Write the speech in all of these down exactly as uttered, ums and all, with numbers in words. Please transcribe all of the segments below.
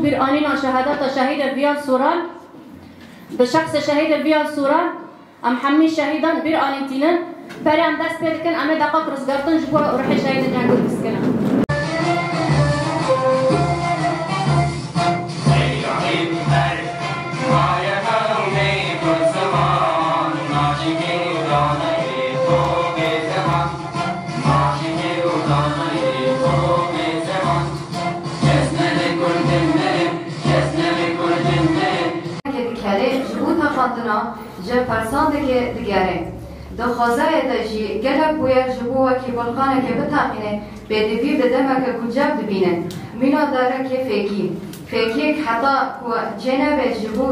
Bîranîna şehadeta şehîdê Viyal Soran, bi şexsê şehîdê Viyal Soran, em hemî şehîdan bîranîn tînin. Berê em dest pê dikin, em ê deqek rizgartin ji bo ruhê şehîdê Cengû biskinin. Dikele ji bo teqandina ji persandekê digere. Di xwezayê de jî gelek bûyer ji bo wekî bulqanekê biteqîne, pêdivî bi demeke guncav dibînin. Mîna darekê fêkî. Fêkiyek heta ku çênebe ji bo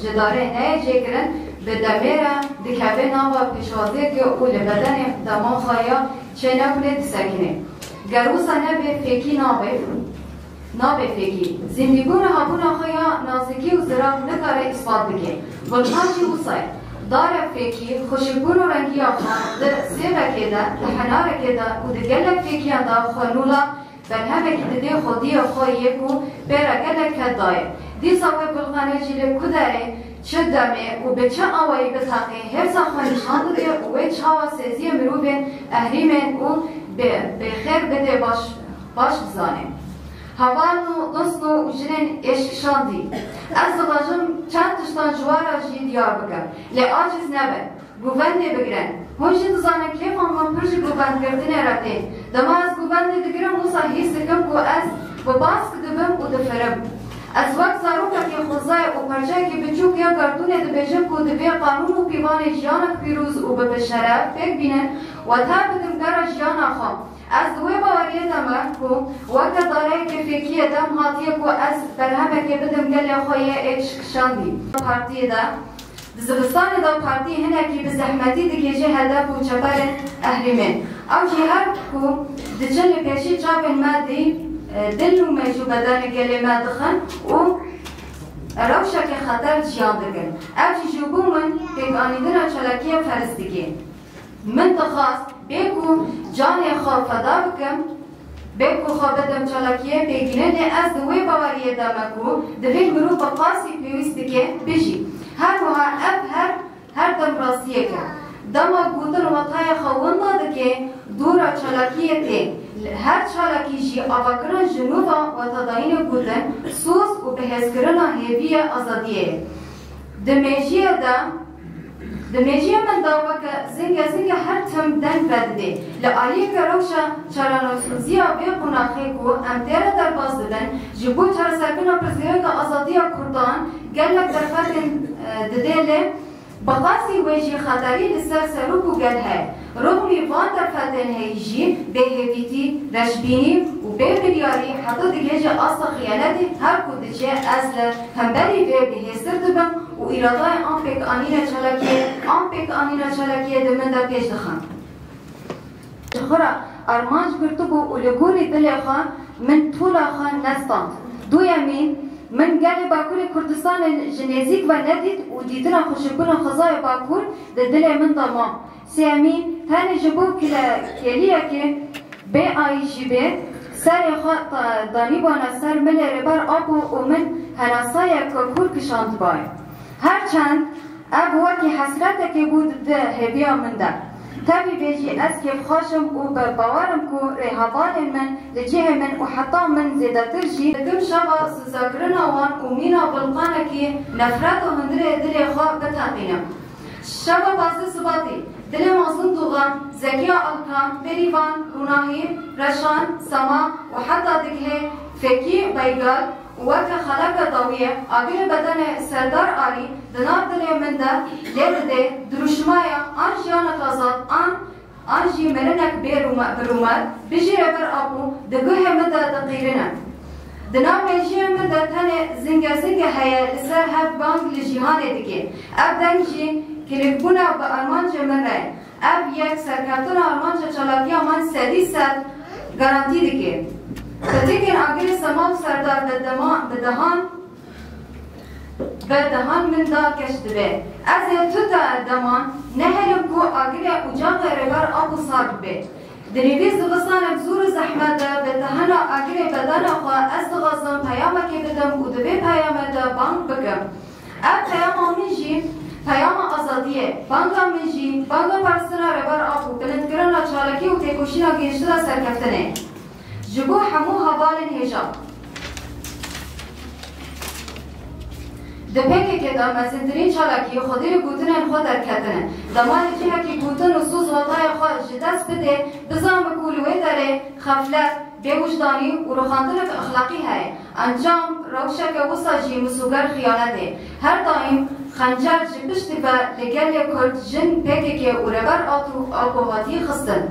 ji darê neyê jêkirin, bi demê re dikeve nava pêşwaziyekê û li bedenê dema xwe ya çênebûnê disekine. Ger wisa nebe, fêkî nabe. Nabê fêkî. Zindîbûn û hebûna xwe ya nazikî û zirav nikare îspat bike. Bulqan jî wisa ye. Darek fêkî, xweşikbûn û rengiya xwe di sêvekê de, di henarekê de û di gelek fêkiyan de xwe nûla berhemekî didê xwediyê xwe yê ku pê re gelek ked daye. Dîsa wê bulqanê jî li ku derê, çi demê û bi çi awayî biteqê, hêrsa xwe nîşan dide û wê çawa seziyê mirovên ehrîmên û bi, bi xêr bidê baş, baş bizane. Hevalno, dostno û jinên êşkişandî, ez dixwazim çend tiştan ji we re jî diyar bikim, lê aciz nebin, govendê bigirin. Hûn jî dizanin kêfa min pir ji govendgirtinê re tê. Dema ez govendê digirim, wisa hîs dikim ku ez bi bask dibim û difirim. Ez wek zarokekî xwezayê û perçeyekî biçûk ya gerdûnê dibêjim ku divê qanûn û pîvanê jiyanek pîroz û bi, bi şeref pêk bînin, weta bidim gera jiyana xwe. Ez di wê baweriyê de me ku weke dareyeke fêkiyê dem hatiye ku ez berhemekê bidim gelê xwe yê êşkişandî. Partiyê de, di zivistanê de partî hinekî bi zehmetî digihêje hedef û çeperên ehrîmên. Ew jî her ku diçin li pêşî çavên me dî, e, dil û mejû bedenê gelê me dixin û rewşeke xeter jiyan dikin. Ev jî ji bo min pêkanîdina çalakiyê ferz dike. Min dixwest bê ku canê xwe feda bikim, bê ku xwe bidim çalakiyê pêgînê, lê ez di wê baweriyê de me ku divê mirov bi qasî pêwîst dike bijî. Her wiha ev her, her dem rastiyek e. Dema gotin wetayê xwe winda dike, dora çalakiyê tê. Her çalakî jî avakirin ji nû ve wetadayînê gotin, soz û bihêzkirina hêviyê azadiyê ye. Di mêjiyê de, di mêjiyê min de weke zinge zinge her tim deng vedidê. Li aliyeke rewşa çarenûsoziya vê qonaxê ku em tê re derbas dibin, ji bo çareserkirina pirsgirêka azadiya Kurdan gelek derfetên, e, didê, lê bi qasî wê jî xeterî li ser serok û gel heye. Rixmî van derfetên heyî jî bêhêvîtî, reşbînî û bêbiryarî heta digihêje asta xiyanetê, her ku diçe ez li hemberî vê bihêztir dibim û îradeyê an pêkanîna çalakiyê, an pêkanîna çalakiyê di min de pêş dixim. Ji xwe re armanc girtibû û li gorî dilê xwe min tola xwe nestand. Duyemîn, min gelê Bakurê Kurdistanê ji nêzîk ve nedît û dîtina xweşikbûna xwezayê Bakur di dilê min de ma. Sêyemîn, tenê ji bo kile-, kêliyekê bê ayî jî bê, serê xwe ta-, danîbûna ser milê Rêber Apo û min henasayeke kûr kişandibayê. Her çend ev wekî hesretekê bû di hêviya min de. Tevî vê jî ez kêfxweş im û bi bawer im ku rêhevalên min li cihê min û heta min zêdetir jî. Dikim şeva sizakirina wan û mîna bulqanekî nefret û hundirê dilê xwe biteqînim. Şeva pazdeh Sibatî, dilê Mazlûm Dogan, Zekiya Alkan, Bêrîvan Ronahî, Reşan, Sema û heta digihê Fekî Beygal û weke xeleke dawiyê agirê bedenê Serdar Alî di nav dilê min de lê didê, dirûşmaya an jiyanek azad an An jî mirinek bê rûme-, bi rûmet, bijî Rêber Apo, di guhê min de diqîrine. Di nav mêjiyê min de tenê zinge zinge heye li ser hev bang li cîhanê dike. Ev deng jî kilikbûna bi armancê min re ye. Ev yek serkeftina armanca çalakiya min sedî sed garantî dike. Pitikên agirê Sema û Serdar bi dema-, bi dehan Bi dehan min de keş dibe. Ez ê tu te deman nehêlim ku agirê ocaxê Rêber Apo sar bibe. Di nîvî zivistanek zor û zehmet de bi tehina agirê bedena xwe ez dixwazim peyamekê bidim û di vê peyamê de bang bikim. Ev peyama min jî peyama azadiyê, banga min jî banga parastina Rêber Apo, bilindkirina çalakî û têkoşîna gihiştina serkeftinê. Ji bo hemû hevalên hêja. Di P K K de mezintirîn çalakî xwedî li gotinên xwe derketine. Dema li cihekî gotin û soz watayê xwe ji dest bidê, bizane ku li wê derê xeflet, bêwijdanî û rixandinek exlaqî heye. Encam rewşeke wisa jî misoger xiyanetê. Her daîm xencer ji piştî ve li gelê Kurd, jin, P K K û Rêber Apo hatiye xistin.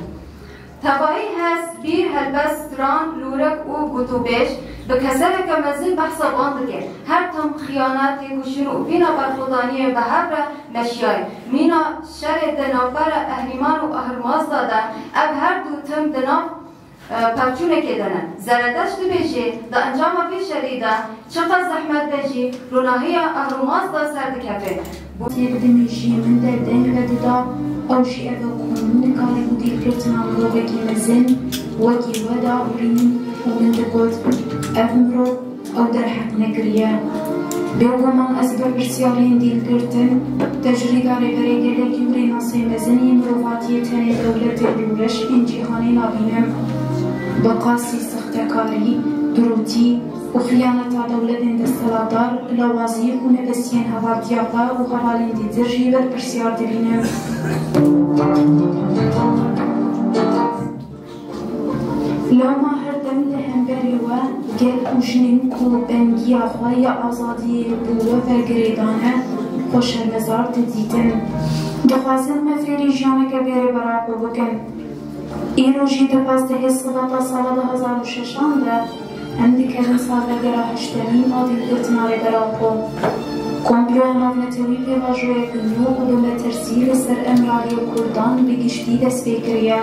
Tevahî hest, bîr, helbest, stran, lûrik û gotûbêj bi kesereke mezin behsa wan dike. Her tim xiyanet, têkoşîn û vîna berxwedaniyê bi hev re meşiyayî. Mîna şerê di navbera Ehrîman û Ahurmazda de ev her du tim di nav, e, pevçûnekê de ne. Zeredeşt dibêje, di encama vê şerî de çiqas zehmet be jî, ronahiya Ehrûmazda ser dikeve. Tê bidimî jî min de deng vedida, ew jî ev e ku min dikarîbû dîlgirtina mirovekî mezin wekî we dahurînin û min digot, ev mirov ew derheq nekiriye. Bêguman ez berpirsyarên dîlgirtin, tecrîda rêberê gelekî û rênasê mezin yên mirovatiyê tenê dewletên rûreşkên cîhanê nabînim. Bi qasî sextekarî, durûtî, û xiyaneta dewletên desthilatdar, lawazî û nebestiyên hevaltiya xwe û hevalên dîtir jî berpirsiyar dibînim. Loma her dem li hemberî we gel û jinên ku bengiya xwe ya azadiyê bo we ve girêdane, xwe şermezar didîtin. Dixwazin me fêrî jiyaneke bê Rêber Apo bikin. Îro jî di pazdehê Sibata sala du hezar û şeşan de em dikevin salvegera heştemîn a dîlgirtina Rêber Apo. Komploya navnetewî pêvajoyek nû û bi metirsî li ser emiraliya Kurdan bi giştî dest pê kiriye.